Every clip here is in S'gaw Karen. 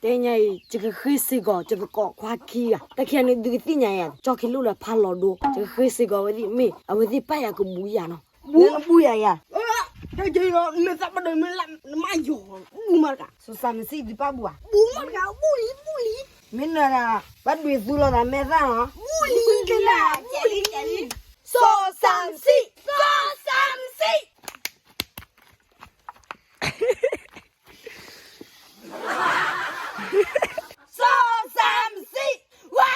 တဲညါအံၤ ယကဃ့စ့ၢ်ကီး ယသကိးခွါခံဂၤ, တၢ်ခံဂၤန့ၣ် သုကသ့ၣ်ညါယၤ, ကၠီၣ်ခ့လိၣ်လၢဖးလီၤဒိ, ယကဃ့စ့ၢ်ကီးဝဲသ့ၣ်, မ့ၢ်အဝဲသ့ၣ်ပာ်ယၤကဘူးယၤနီၤ. ဘူး, နဘူးယၤယၤ, တၢ်ကဲဒီး မ့ၢ်သးပဒိးမ့ၢ်လၢနမါယီၤ, ဘူးမးတကး, စီၤစၣ်မစံၣ် သုပာ်ဘူးဧါ, ဘူးမးတကး, ဘူးလံ ဘူးလံ, မ့ၢ်နၤ, ဘၣ်ဒွဲၣ်သူလီၤသးမဲာ်သၣ်နီၤ, ဘူးလံ, ဘူးလံ, စီၤစၣ်မစံၣ်, စီၤစၣ်မစံၣ် စီၤစၣ်မစံၣ်, ဝါ,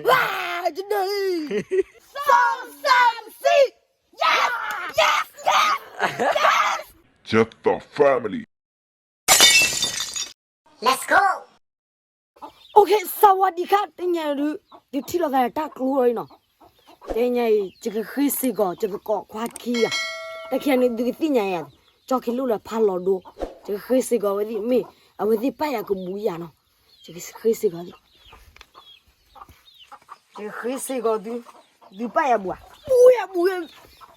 ဝါ, တဒၢ, စီၤစၣ်မစံၣ်, yes, yes, yes, yes, ယသီ family, let's go. โอเค สวัสดีค่ะ တနံၤအံၤဒုး ယထံၣ်လိာ်သးတၢ်ကျိၤအံၤနီၤ, တနံၤအံၤ ယကဃ့စ့ၢ်ကီး ယသကိးခွါခံဂၤ, တၢ်ခံဂၤန့ၣ် သုကသ့ၣ်ညါယၤ, ကၠီၣ်ခ့လိၣ်လၢဖးလီၤဒိ, ယကဃ့စ့ၢ်ကီးဝဲသ့ၣ်, မ့ၢ်အဝဲသ့ၣ်ပာ်ယၤကဘူးယၤနီၤ, ယကဃ့စ့ၢ်ကီးသ့ၣ် ယဃ့စ့ၢ်ကီးသု, သုပာ်ယၤဘူးဧါ, ဘူးယၤဘူးယၤ,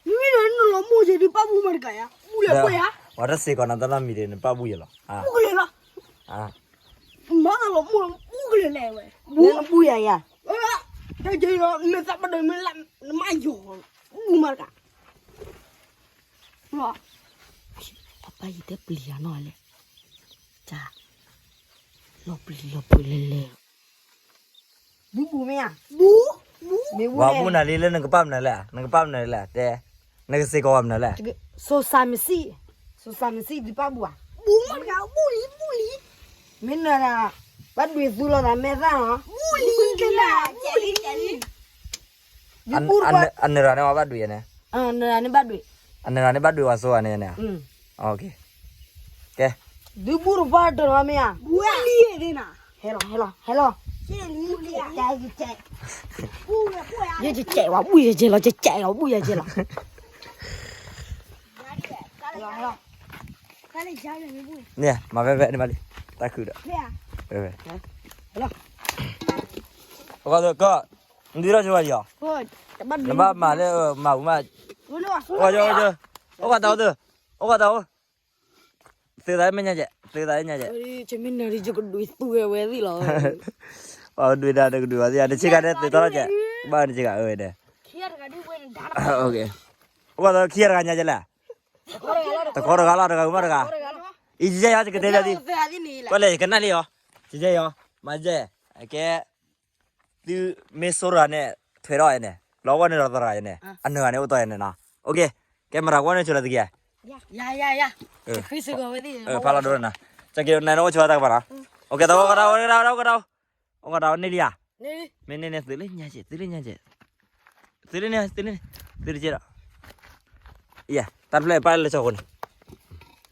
မ့မ့ၢ်နလီၤမိၢ်ယဲဒုးပာ်ဘူးမးတကးယၤ, ဘူးလဲၤပှဲၤယၤ, ပှၤတစ့ၢ်ကီးနတၢ်နီတမံၤဒ်နပာ်ဘူးယၤလီၤ, ဘူးကလဲၤလီၤ, မၤသးလီၤမိၢ်ဘူးကလဲၤလဲၤဝဲ, ဘူးနဘူးယၤယၤ, တၢ်ကဲဒီး မ့ၢ်သးပဒိးမ့ၢ်လၢနမါယီၤ, ဘူးမးတကး ပပၢ်ယတဲပျံၤယၤနီၤလဲၣ်, လီၤပျံၤလီၤပျံၤလဲၤလဲၤ, ဘူးဘူးမ့ၢ်ဧါ, ဘူး, ဘူး, မ့ၢ်ဘူးန့ၣ်, ဝၤဘူးနၤလံလၢနကပာ်မနုၤလဲၣ်, နကပာ်မနုၤလဲၣ်, တဲ, နကစ့ၢ်ကီးဝဲမနုၤလဲၣ်, စီၤစၣ်မစံၣ်, စီၤစၣ်မစံၣ် သုပာ်ဘူးဧါ, ဘူးမးတကး, ဘူးလံ ဘူးလံ, မ့ၢ်နၤ, ဘၣ်ဒွဲၣ်သူလီၤသးမဲာ်သၣ်နီၤ, ဘူးလံ, ဘူးလံ, အနရၤန့ၣ်ဝဲဘၣ်ဒွဲၣ်ယၤန့ၣ်, အနရၤန့ၣ်ဘၣ်ဒွဲၣ်, အနရၤန့ၣ်ဘၣ်ဒွဲၣ်ဝဲစီၤဧါန့ၣ်, ကဲ, ဒုးဘူးတပှၢ်တၢၢ်နီၤမ့ၢ်ဧါ, ဘူးလံ, ဟဲလီၤ ဟဲလီၤ ဟဲလီၤ, ယကဲဝဲဘူးယကဲလီၤ, ယကဲလီၤဘူးယကဲလီၤ, န့ၣ် မၤဖဲဖဲန့ၣ်ဘၣ်လံ, တၢ်ခုၣ်ဒီး, ကီၢ်, နဒုးထီၣ်ဆိဝဲလံအီၤ, နဘၣ်မၤလၢမၤပူၤမး, အိၣ်, အိၣ်ကတၢ်အိၣ်, အိၣ်ကတၢ်အိၣ်, သုသးမ့ၢ်ညါကဲ, သုသးညါကဲ, ယမ့ၢ်နၤဒီး ယကဒွဲၣ်သူဝဲသ့ၣ်လီၤ, ပှၤဒွဲၣ်ဒၣ်တကဒွဲၣ်ဝဲသ့ၣ်, နဆ့ကၤန့ၣ်သုးထီၣ်ကဲ, ဘၣ်နဆ့ကၤအၢဝဲန့ၣ်, အိၣ်ကတၢ်ခံဂၤတဂၤညါကဲလဲၣ်, တခီတဂၤလီၤ တဂၤဝံၤမးတဂၤ, အံၤ ယဲယီၤ ယကတဲဘၣ်သု, ကွၢ်လဲၣ် ယကနၣ်လံအီၤ, ယဲယီၤ မၤယဲ, ကဲ, သုမ့ၢ်စိတဂၤန့ၣ် ထွဲထီၣ်ယဲန့ၣ် လီၤဝဲန့ၣ်ဒီးသရၣ်ယဲန့ၣ် အနၢၤဂၤန့ၣ်အိၣ်တီယဲန့ၣ်နီၤ, ကဲ မၤတၢ်ကွၢ်န့ၣ်ဆိလၢသုကယၤ, ဖးလီၤဒိန့ၣ်, ကဲ နအိၣ်ဆိတၢ်ကပၤနီၤ, တၢ်အိၣ်ကတၢ်အိၣ် အိၣ်ကတၢ်အိၣ်န့ၣ်လံဧါ, မ့ၢ်န့ၣ်န့ၣ် သုလၢညါကဲ သုလၢညါကဲ သုလၢန့ၣ် သုလၢန့ၣ် သုတကဲဒီး, ယဲ တၢ်တဖျၢၣ်ပာ်လၢလၢဆီဃိန့ၣ်,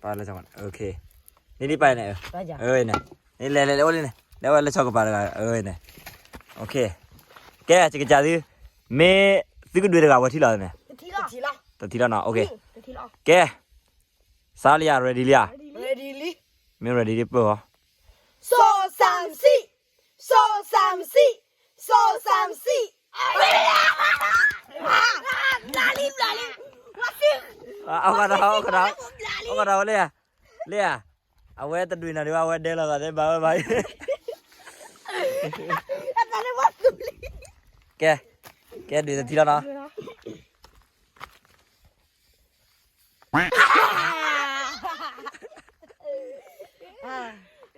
ပာ်လၢဆီဃိန့ၣ်, န့ၣ်ဒ်ပာ်န့ၣ်, န့ၣ် လဲၤလဲၤလဲၤအိၣ်လံန့ၣ် လဲၤဝဲလၢဆီကပၤတဂၤ, န့ၣ်, ကဲ ယကစၢ်သု, မ့ၢ်သုကဒွဲၣ်တဂၤဝဲထံၣ်လီၤန့ၣ်, တထံၣ်လီၤနီၤ, ကဲ, စါလံဧါ ready လံဧါ, မ့ၢ် ready လံပၢၢ်အီၤ, စီၤစၣ်မစံၣ်, စီၤစၣ်မစံၣ်, စီၤစၣ်မစံၣ်, ဘျါလံ ဘျါလံ, အိၣ်ကဒီး အိၣ်ကဒီး အိၣ်ကဒီးဝဲလံဧါ, လံဧါ, အဝဲတဒွဲၣ်နၤဒံးဘၣ် အဝဲဒဲလီၤသးဒဲဘၣ်ဝဲဘၣ်, ကဲ, ကဲဒွဲၣ်တထံၣ်လီၤနီၤ.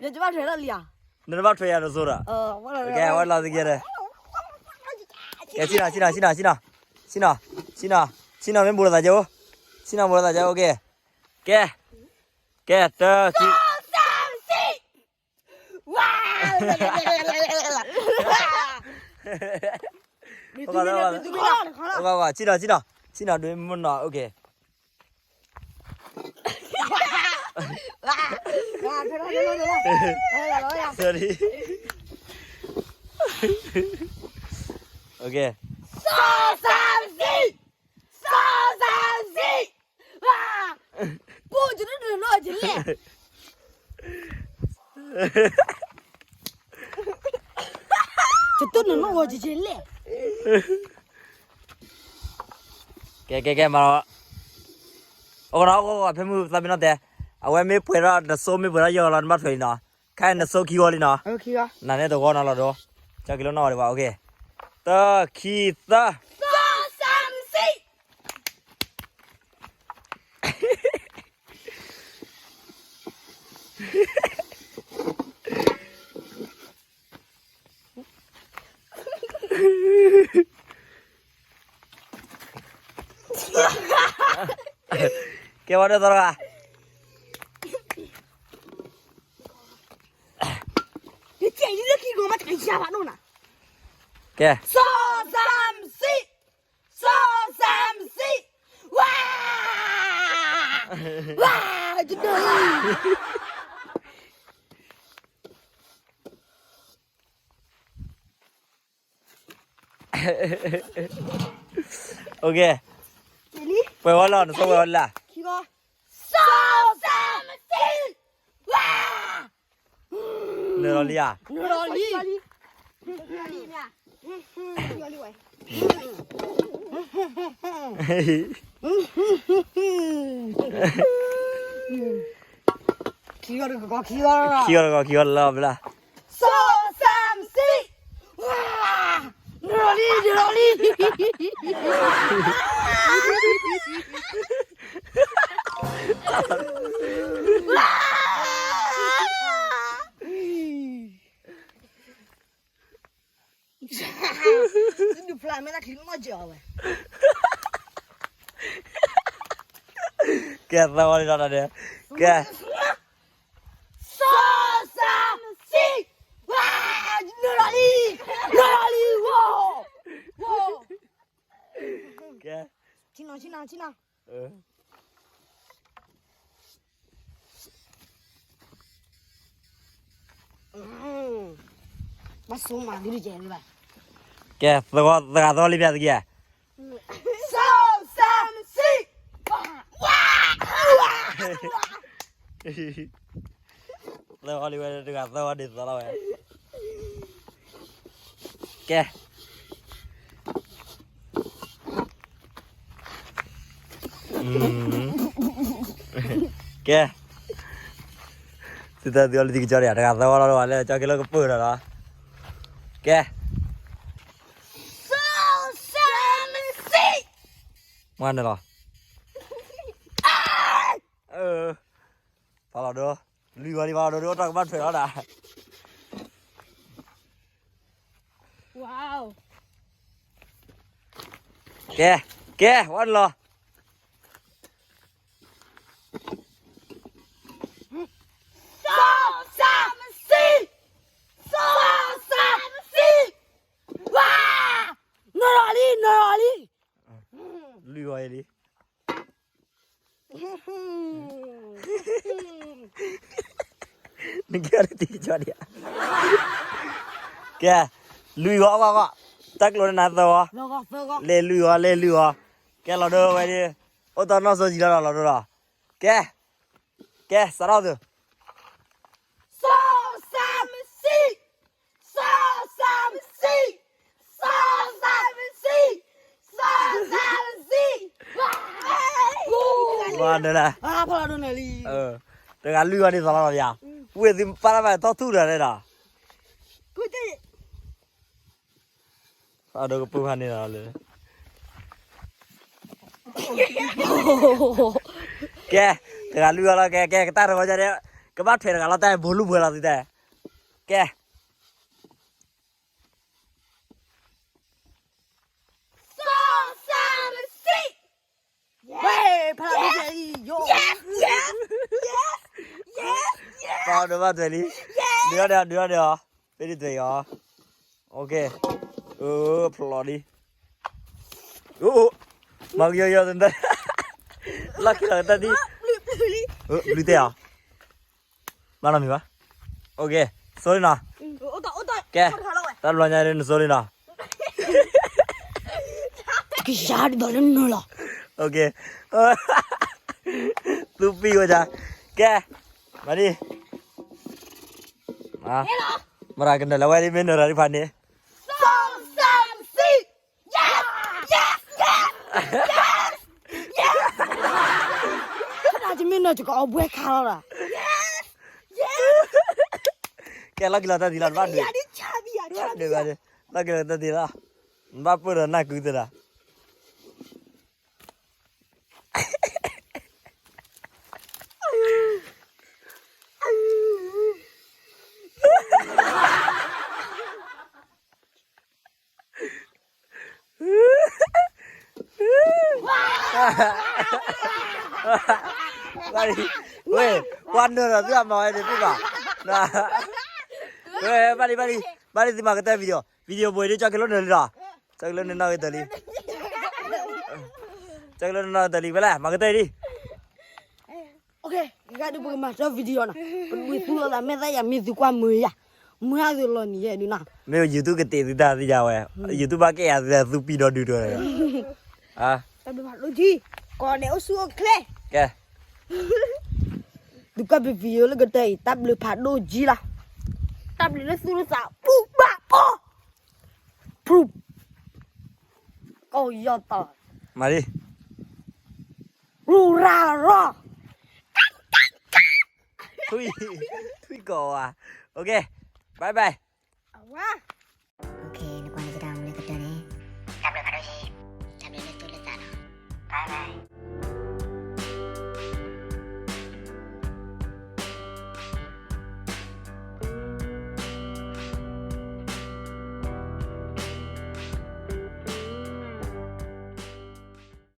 ယကဘၣ်ထွဲလီၤလံဧါ, နတဘၣ်ထွဲယၤတစိၤဒီး, ကဲ အဝဲလီၤသက့ဒီး, ကဲ ဆံနီၤ ဆံနီၤ ဆံနီၤ ဆံနီၤ ဆံနီၤ ဆံနီၤ ဆံနီၤ မ့ၢ်ဘူးလိာ်သးကဲအိၣ်, ဆံနီၤ ဘူးလိာ်သးကဲအိၣ်ကဲ, ကဲ, ကဲ တၢ ခံ ဆံနီၤ ဆံနီၤ ဆံနီၤ ဒွဲမနီၤ okay. Sorry. Okay. စီၤစၣ်စံၣ်, စီၤစၣ်စံၣ်, ပူၤ ယတနုာ်နီၢ်ကလဲၣ်, ယတနုာ်နီၢ်ကလဲၣ်. ကဲ ကဲ ကဲ မၤလီၤ, အိၣ်ကဒီး အိၣ်ကဒီး ဖဲမုၢ်သးပ့ၤနီၣ်တဲ, အဝဲမ့ၢ်ပှဲၤထီၣ် နစိမ့ၢ်ပှဲၤထီၣ်ယဲၢ်ဂီၤလီၤ နဘၣ်ထွဲးလံနီၤ. ခဲအံၤနစိခံဂီၤလံနီၤ. နန့ၣ်တဂီၤနီၤလီၤဒိ. ကၠီက့လိနီၣ်ဝဲဒံးဘၣ်. တၢ်ခံသၢ. ကဲဝဲဒၣ်သီတဂၤ. ကဲ, စီၤစၢ်မစံး, စီၤစၢ်မစံး, ဝါ, ဝါ, တဒိၣ်အံၤ. OK, ပှဲၤဝဲလီၤ, နစိပှဲၤဝဲလၢ်. နၢၤလီၤလံဧါ. ခံဂီၤတဂီၤ ခံဂီၤလၢ်ဘျါ. စီၤစၢ်မစံး, ဝါ, နၢၤလံ, နၢၤလံ. ဒုးဖျါမဲာ်ချံနီၢ်ကီၢ်ဝဲ. ကဲ, သၢဝီလံလီၤဒီး, ကဲ. စီၤစၢ်မစံး, ဝါ, နၢၤလီၤလံ, နၢၤလီၤလံ, ဝါ, ဝါ. ကဲ, ဆံနီၤ, ဆံနီၤ, ဆံနီၤ. ဘၣ်ဆိမးဒုးကဲဘၣ်. ကဲ, သၢဂၤသီလံ ပျဲသက့ဧါ. စီၤစၢ်မစံး, ဝါ, ဝါ. သၢဂၤလံဝဲတဂၤ, သၢဂၤဒ်သိးလီၤဝဲ. ကဲ, ကဲ, သုတၢ်သုအီၤလံသုကကၠီဒံးဧါ, တဂၤသၢဂၤလီၤလီၤ, လၢကၠီက့လိကပၢၢ်ဒီးလီၤ. ကဲ, စီၤစၢ်မစံး, မၤနၢၤလီၤ. ဖးလီၤဒိ, လွံၢ်ဂီၤလံ ဖးလီၤဒိ, ဒ်အိၣ်တၢ်ကဘၣ်ထွဲးလီၤဒၣ်. ကဲ, ကဲ, ဝဲလီၤ. စီၤစၢ်မစံး, စီၤစၢ်မစံး, ဝါ, နၢၤလီၤလံ, နၢၤလီၤလံ. လွံၢ်ဂီၤအံၤလံ. နကဲလၢတံၤကၠီဒံးဧါ. ကဲ, လွံၢ်ဂီၤအဂီၢ်ဂီၢ်, တၢ်ကျိၤန့ၣ်နၤသၢဂီၤ, လဲၤလွံၢ်ဂီၤ, လဲၤလွံၢ်ဂီၤ. ကဲလီၤဒိဝဲဒၣ်, အိၣ်တၢ်နီၢ်စီဆှံလီၤလီၤဒိလီၤ. ကဲ, ကဲ, စးထီၣ်သု. စီၤစၢ်မစံး, စီၤစၢ်မစံး, စီၤစၢ်မစံး, စီၤစၢ်မစံး. ဝါနၢၤလၢ, တဂၤလွံၢ်ဂီၤဒ်သိးလီၤလီၤယၤ, ဝ့ၢ်သုပာ်တၢ်ဘၣ်ထီၣ်ထူၣ်တဂၤန့ၣ်ဒီး, အဒိကပၢၢ်ဖးန့ၣ်လီၤလၢ. ကဲ, တဂၤလွံၢ်ဂီၤလီၤ, ကဲ, ကဲ, ကတၢ်တဂီၤန့ၣ်, ကဘၣ်ထွဲးတဂၤလီၤ, တၢ်ဘိလူၢ်ဘှဲလီၤသုတဲ. ကဲ. စီၤစၢ်မစံး, ဝဲ, ဖးလီၤဒိ, ဖးလီၤဒိဘၣ်ထွဲးလံ. ဒုးအီၤဒုးအီၤဒုးအီၤ, ဖဲဒ်ထွဲးအီၤ. OK, ဖျိးလံ. မၤကယီယီ, လီၢ်ခံလီၤကတၢၢ်ဒံး, ဘျုးတဲအီၤ. ဘၣ်နီတမံၤဘၣ်. OK, စိလံနီၤ. ကဲ, တၢ်တဘျီညါဒ်နစိလံနီၤ. ကယၤဒ်သိးလၢနၢၤလီၤ. OK, သူပံၢ်ဝဲဒၣ်. ကဲ, မၤဒံး, မၤတၢ်ကနၢၤလၢဝဲဒ်မ့ၢ်နၢၤတၢ်ဒံးဖးန့ၣ်. စီၤစၢ်မစံး, yes, yes, yes, yes. ယကအီၣ်ဘှဲခါလီၤဒီး, ကဲလီၤက့ၤလီၤတၢ်သံလီၤ နဘၣ်ဒုး, ဒုးဘၣ်ဒုး, လီၤက့ၤလီၤတၢ်သံလီၤ, နဘၣ်ပၢၢ်ဒီးနၢ်ကုသဒၣ် ဝဲ, ပှၤနၢၤဒီးသုအမၤဝဲန့ၣ်သ့ၣ်ဘၣ်, ဝဲ, ဘၣ်လံ ဘၣ်လံ, ဘၣ်လံသုမၤကတၢၢ် video, video ဘိးဒ်ကၠီကလိနၢၤလံဒီး, ကၠီကလိနၢၤနီၣ်ဂ့ၤတၢၢ်လံ, ကၠီကလိနၢၤနီၣ်ဂ့ၤတၢၢ်လံ ဖဲလဲၣ် မၤကတၢၢ်အံၤဒံး ဂၤဒုးပကမၤစၢၤ video နီၤ, ပဒွးသူလိာ်သး မ့ၢ်သးယၤမ့ၢ်သုကွၢ်မုာ်ယၤ, မုာ်ဟးသုလီၤနံၤယဲဒုးနီၤ, မ့ၢ် YouTube ကတ့သုတၢ်သ့ၣ်ညါဝဲ, YouTube ဘၣ်ကဲယၤသုပံၤဒီဒုးတၢ်, တၢ်ဘျုးဖးဒိၣ်ကံ, ကီးဒဲးအိၣ်ဆူၣ်အိၣ်ချ့, ကဲ, သုကွၢ်ပ video လၢကတၢၢ်အံၤ တၢ်ဘျုးဖးဒိၣ်ကံလီၤ, တၢ်ဘျုးလၢသူၣ်လၢသး ပူၤဘၣ်အီၤ, ဖု, ကီၢ်ယီၢ်တီၤ, မၤလံ, ရူရၤရီၤ, ထွံၣ်, ထွံၣ်ကီးဝါ, OK, bye bye, အဝါ